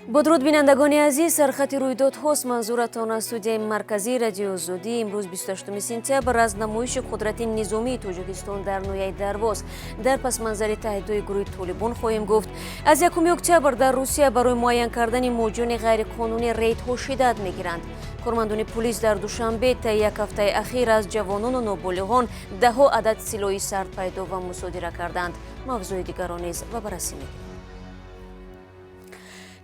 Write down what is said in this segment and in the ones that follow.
Бо дуруд, бинандагони азиз, сархати рӯйдодҳост. Манзуратон аз студияи марказии Радиои Озодӣ. Имрӯз 28 сентябр аз намоиши қудрати низомии Тоҷикистон дар ноҳияи Дарвоз дар пасманзари таҳдидҳои гурӯҳи Толибон хоҳем гуфт. Аз 1 октябр дар Русия барои муайян кардани муҳоҷирони ғайриқонунӣ рейдҳо шиддат мегиранд. Кормандони пулис дар Душанбе таи як ҳафтаи ахир аз ҷавонону ноболиғон даҳҳо адад силоҳи сард пайдо ва мусодира карданд. Мавзӯи дигарро низ ба баррасӣ мегирем.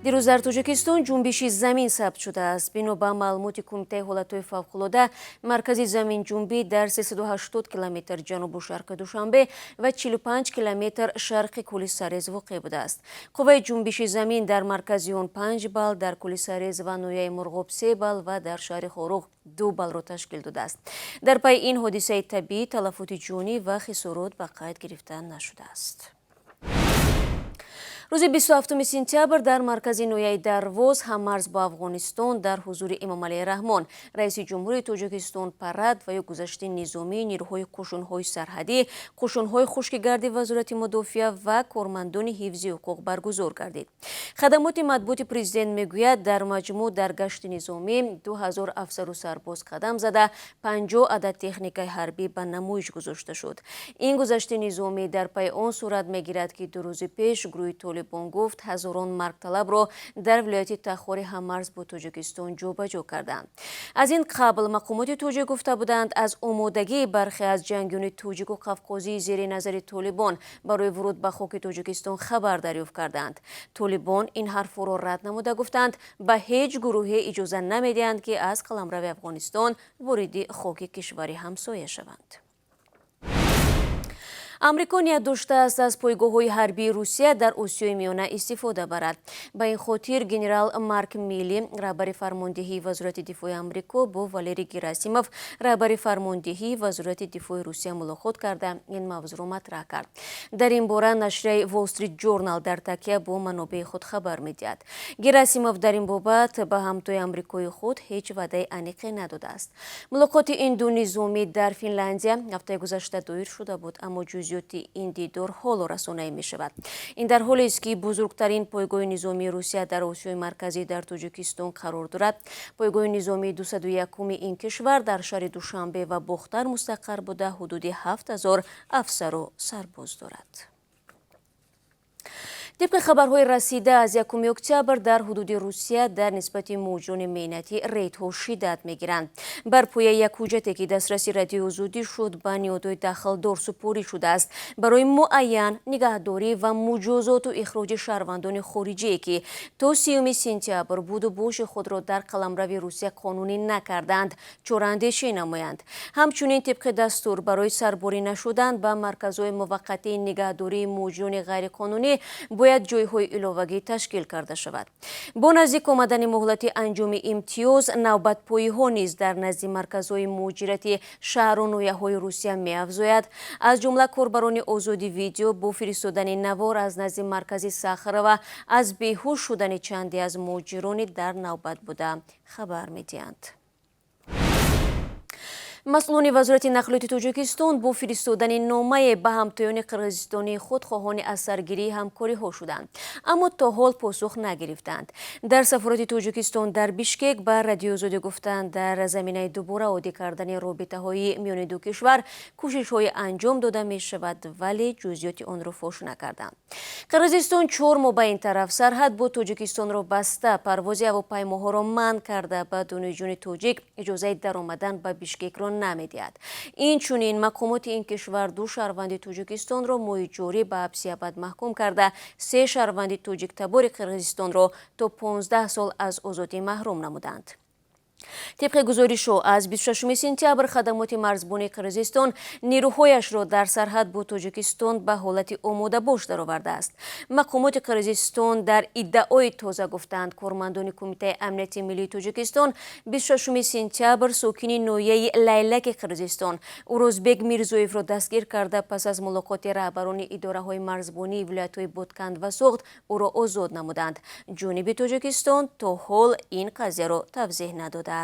Дирӯз дар Тоҷикистон ҷунбиши замин сабт шудааст. Бино ба маълумоти Кумитаи ҳолатҳои фавқулода, маркази заминҷунбӣ дар 380 километр ҷанубу шарқи Душанбе ва 45 километр шарқи кӯли Сарез воқеъ будааст. Қувваи ҷунбиши замин дар маркази он 5 балл, дар кӯли Сарез ва ноҳияи Мурғоб 3 балл ва дар шаҳри Хоруғ 2 баллро ташкил додааст. Дар пайи ин ҳодисаи табиӣ талафоти ҷонӣ ва хисорот ба қайд гирифта нашудааст. Рӯзи 27 сентябр дар маркази ноҳияи Дарвоз, ҳаммарз бо Афғонистон, дар ҳузури Эмомалӣ Раҳмон, раиси ҷумҳури Тоҷикистон, парад ва ё гузашти низомии нирӯҳои қушунҳои сарҳадӣ, қушунҳои хушкигарди Вазорати мудофиа ва кормандони ҳифзи ҳуқуқ баргузор гардид. Хадамоти матбуоти президент мегӯяд, дар маҷмӯъ дар гашти низомӣ 2000 афсару сарбоз қадам зада, 50 адад техникаи ҳарбӣ ба намоиш гузошта шуд. Ин гузашти низомӣ дар пайи он сурат мегирад, ки 2 рӯзи пеш гурӯҳи Толибон гуфт, ҳазорон маргталабро дар вилояти Тахори ҳаммарз бо Тоҷикистон ҷобаҷо карданд. Аз ин қабл мақомоти тоҷик гуфта буданд, аз омодагии бархе аз ҷангиёни тоҷику қавқозии зери назари Толибон барои вуруд ба хоки Тоҷикистон хабар дарёфт карданд. Толибон ин ҳарфҳоро рад намуда гуфтанд, ба ҳеҷ гурӯҳе иҷоза намедиҳанд, ки аз қаламрави Афғонистон вориди хоки кишвари ҳамсоя шаванд. Амрико ният доштааст аз пойгоҳҳои ҳарбии Русия дар Осиёи Миёна истифода барад. Ба ин хотир генерал Марк Милли, раҳбари фармондеҳии Вазорати дифои Амрико, бо Валерий Герасимов, раҳбари фармондеҳии Вазорати дифои Русия мулоқот карда, ин мавзӯъро матраҳ кард. Дар ин бора нашрияи Wall Street Journal дар такя бо манобеи худ хабар медиҳад. Герасимов дар ин бобат ба ҳамтои амрикои худ ҳеҷ ваъдаи аниқе надодааст. Мулоқоти ин ду низомӣ дар Финляндия ҳафтаи гузашта доир шуда буд, аммо ҷузъиёти ин дидор ҳоло расонаӣ мешавад. Ин дар ҳолест, ки бузургтарин пойгоҳи низомии Русия дар Осиёи Марказӣ дар Тоҷикистон қарор дорад. Пойгоҳи низомии 201-уми ин кишвар дар шаҳри Душанбе ва Бохтар мустақар буда, ҳудуди 7000 афсару сарбоз дорад. Тибқи хабарҳои расида, аз 1 октябр дар ҳудуди Русия дар нисбати муҳоҷирони меҳнатӣ рейдҳо шиддат мегиранд. Бар пояи як ҳуҷҷате, ки дастраси Радиои Озодӣ шуд, ба ниҳодҳои дахлдор супорӣ шудааст барои муайян, нигаҳдорӣ ва муҷозоту ихроҷи шаҳрвандони хориҷие, ки то 30 сентябр буду боши худро дар қаламрави Русия қонунӣ накарданд, чораандешӣ намоянд. Ҳамчунин тибқи дастур барои сарборӣ нашудан ба марказҳои муваққатии нигаҳдории муҳоҷирони ғайриқонунӣ бояд ҷойҳои иловагӣ ташкил карда шавад. Бо наздик омадани муҳлати анҷоми имтиёз, навбатпоиҳо низ дар назди марказҳои муҳоҷирати шаҳру ноҳияҳои Русия меафзояд. Аз ҷумла корбарони Озоди Видео бо фиристодани навор аз назди маркази Сахарова аз беҳуш шудани чанде аз муҳоҷирони дар навбат буда хабар медиҳанд. Масъулони Вазорати нақлиёти Тоҷикистон бо фиристодани номае ба ҳамтоёни қирғизистонии худ хоҳони аз саргирии ҳамкориҳо шуданд, аммо то ҳол посух нагирифтанд. Дар сафорати Тоҷикистон дар Бишкек ба Радиои Озодӣ гуфтанд, дар заминаи дубора оддӣ кардани робитаҳои миёни ду кишвар кӯшишҳое анҷом дода мешавад, вале ҷузъиёти онро фош накарданд. Қирғизистон 4 моҳ ба ин тараф сарҳад бо Тоҷикистонро баста, парвози ҳавопаймоҳоро манъ карда, ба донишҷӯёни тоҷик иҷозаи даромадан ба Бишкекро намедиҳад. Инчунин мақомоти ин кишвар 2 шаҳрванди Тоҷикистонро моҳи ҷорӣ ба ҳабси абад маҳкум карда, 3 шаҳрванди тоҷиктабори Қирғизистонро то 15 сол аз озодӣ маҳрум намуданд. Тибқи гузоришҳо, аз 26 сентябр хадамоти марзбонии Қирғизистон нирӯҳояшро дар сарҳад бо Тоҷикистон ба ҳолати омодабош даровардааст. Мақомоти Қирғизистон дар иддаои тоза гуфтанд, кормандони Кумитаи амнияти миллии Тоҷикистон 26 сентябр сокини ноҳияи Лайлаки Қирғизистон Урозбек Мирзоевро дастгир карда, пас аз мулоқоти раҳбарони идораҳои марзбонии вилоятҳои Ботканд ва Суғд ӯро озод намуданд. Ҷониби Тоҷикистон то ҳол ин қазияро тавзеҳ надодааст.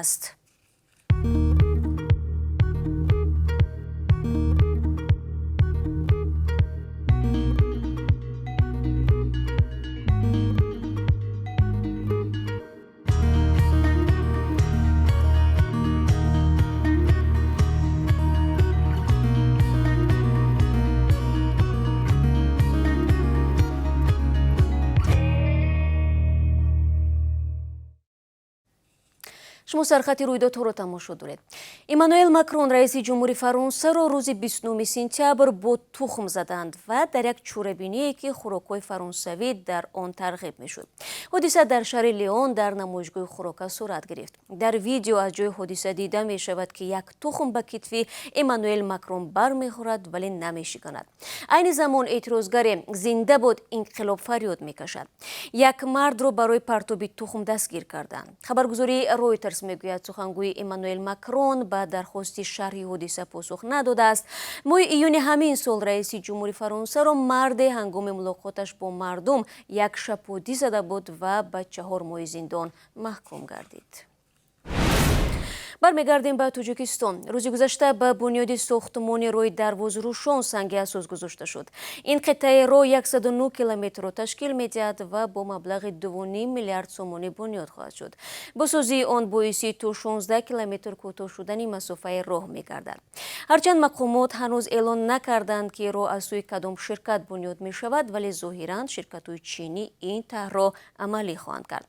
Шумо сархати рӯйдодҳоро тамошо доред. Эммануэл Макрон, раиси ҷумҳури Фаронсаро рӯзи 29 сентябр бо тухм заданд ва дар як чорабиние, ки хӯрокҳои фаронсавӣ дар он тарғиб мешуд. Ҳодиса дар шаҳри Леон дар намоишгоҳи хӯрока сурат гирифт. Дар видео аз ҷои ҳодиса дида мешавад, ки як тухм ба китфи Эммануэл Макрон бармехӯрад, вале намешиканад. Айни замон эътирозгаре «Зинда бод инқилоб» фарёд мекашад. Як мардро барои партоби тухм дастгир карданд. Хабаргузории Ройтерс мегӯяд, сухангӯи Эммануэл Макрон ба дархости шарҳи ҳодиса посух надодааст. Моҳи июни ҳамин сол раиси ҷумҳури Фаронсаро марде ҳангоми мулоқоташ бо мардум як шаподӣ зада буд ва ба 4 моҳи зиндон маҳкум гардид. Бармегардем ба Тоҷикистон. Рӯзи гузашта ба бунёди сохтмони роҳи Дарвоз-Рӯшон санги асос гузошта шуд. Ин қитъаи роҳ 109 километрро ташкил медиҳад ва бо маблағи 2,5 миллиард сомонӣ бунёд хоҳад шуд. Босозии он боиси то 16 километр кӯтоҳ шудани масофаи роҳ мегардад. Ҳарчанд мақомот ҳанӯз эълон накарданд, ки роҳ аз сӯи кадом ширкат бунёд мешавад, вале зоҳиран ширкатҳои чинӣ ин тарҳро амалӣ хоҳанд кард.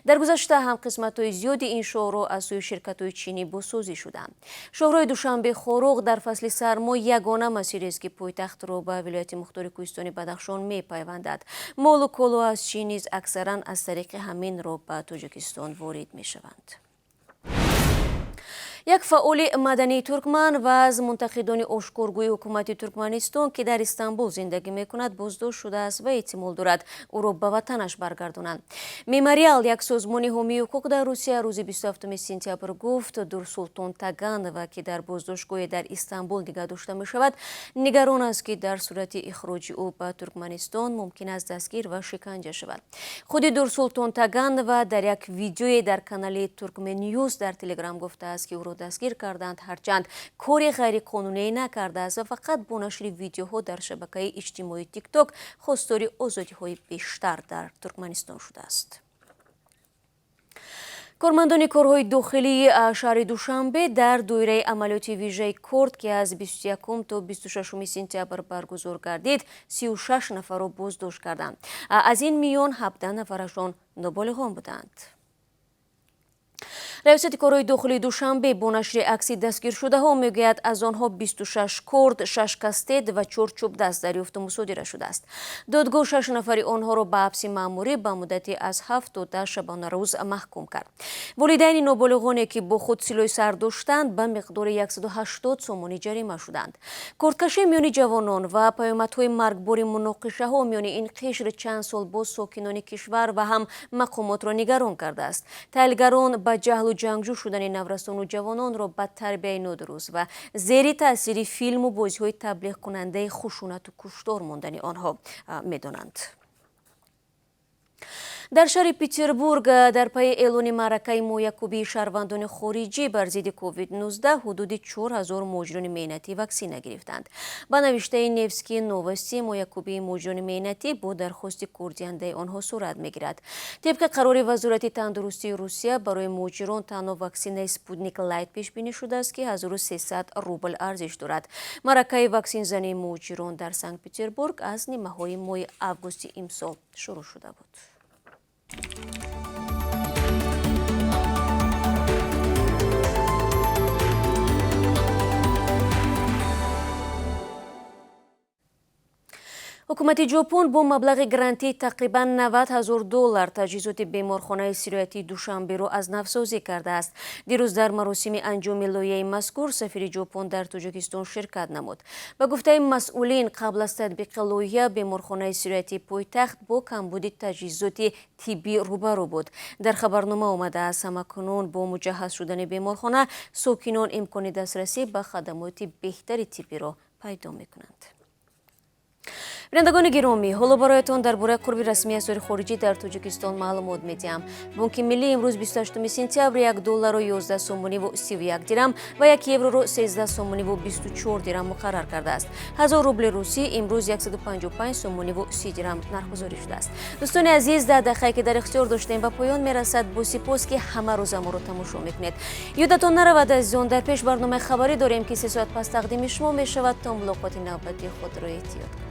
Дар гузашта ҳам қисматҳои зиёди ин шоҳроҳ аз сӯи ширкатҳои чинӣ босозӣ шуданд. Шоҳроҳи Душанбе Хоруғ дар фасли сармо ягона масирест, ки пойтахтро ба вилояти мухтори кӯҳистони Бадахшон мепайвандад. Молу коло аз Чин низ аксаран аз тариқи ҳамин роҳ ба Тоҷикистон ворид мешаванд. Як фаъоли мадании туркман ва аз мунтақидони ошкоргӯи ҳукумати Туркманистон, ки дар Истанбул зиндагӣ мекунад, боздошт шудааст ва эҳтимол дорад ӯро ба ватанаш баргардонанд. Мемориал, як созмони ҳомии ҳуқуқ дар Русия, рӯзи 27 сентябр гуфт, Дурсултон Таганова, ки дар боздоштгоҳе дар Истанбул нигоҳ дошта мешавад, нигарон аст, ки дар сурати ихроҷи ӯ ба Туркманистон мумкин аст дастгир ва шиканҷа шавад. Худи Дурсултон Таганова дар як видеое дар канали Туркмен Ньюс дар Телеграм гуфтааст, ки ӯро дастгир карданд, ҳарчанд кори ғайриқонуние накардааст ва фақат бо нашри видеоҳо дар шабакаи иҷтимоии Тикток хостори озодиҳои бештар дар Туркманистон шудааст. Кормандони корҳои дохилии шаҳри Душанбе дар доираи амалиёти вижаи корд, ки аз 21 то 26 сентябр баргузор гардид, 36 нафарро боздошт карданд. Аз ин миён 17 нафарашон ноболиғон буданд. Раёсати корҳои дохилии Душанбе бо нашри акси дастгиршудаҳо мегӯяд, аз онҳо 26 корд, 6 кастет ва 4 чӯбдаст дарёфту мусодира шудааст. Додгоҳ 6 нафари онҳоро ба ҳабси маъмурӣ ба муддати аз 7 то 10 шабонарӯз маҳкум кард. Волидайни ноболиғоне, ки бо худ силоҳи сар доштанд, ба миқдори 180 сомонӣ ҷарима шуданд. Кордкашӣ миёни ҷавонон ва паёмадҳои маргбори муноқишаҳо миёни ин қишр чанд сол боз сокинони кишвар ва ҳам мақомотро нигарон кардааст. Таҳлилгарон ба ҷаҳлу ҷангҷӯ шудани наврасону ҷавононро ба тарбияи нодуруст ва зери таъсири филму бозиҳои таблиғкунандаи хушунату куштор мондани онҳо медонанд. Дар шаҳри Петербург дар пайи эълони маъракаи моякубии шаҳрвандони хориҷӣ бар зидди COVID-19 ҳудуди 4000 муҳоҷирони меҳнатӣ ваксина гирифтанд. Ба навиштаи Невские новости, моякубии муҳоҷирони меҳнатӣ бо дархости кордиҳандаи онҳо сурат мегирад. Тибқи қарори Вазорати тандурустии Русия, барои муҳоҷирон танҳо ваксинаи Спутник Лайт пешбинӣ шудааст, ки 1300 рубл арзиш дорад. Маъракаи ваксинзании муҳоҷирон дар Санкт-Петербург аз нимаҳои моҳи августи имсол шурӯъ шуда буд. Ҳукумати Ҷопон бо маблағи грантӣ тақрибан $90,000 таҷҳизоти беморхонаи сироятии Душанберо аз навсозӣ кардааст. Дирӯз дар маросими анҷоми лоиҳаи мазкур сафири Ҷопон дар Тоҷикистон ширкат намуд. Ба гуфтаи масъулин, қабл аз татбиқи лоиҳа беморхонаи сироятии пойтахт бо камбуди таҷҳизоти тиббӣ рӯбарӯ буд. Дар хабарнома омадааст, ҳамакунун бо муҷаҳҳаз шудани беморхона сокинон имкони дастрасӣ ба хадамоти беҳтари тиббиро пайдо мекунанд. Бинандагони гиромӣ, ҳоло бароятон дар бораи қурби расмии асъори хориҷӣ дар Тоҷикистон маълумот медиҳам. Бонки Миллӣ имрӯз 28 сентябр 1 долларро 11 сомониву 31 дирам ва 1 евроро 13 сомониву 24 дирам муқаррар кардааст. 1000 рубли русӣ имрӯз 155 сомониву 30 дирам нархгузорӣ шудааст. Дӯстони азиз, 10 дақиқае ки дар ихтиёр доштем ба поён мерасад. Бо сипос, ки ҳама рӯза моро тамошо мекунед. Ёдатон наравад, азизон, дар пеш барномаи хабарӣ дорем, ки 3 соат пас тақдими шумо мешавад. То мулоқоти навбатӣ худро эҳтиёт кунед.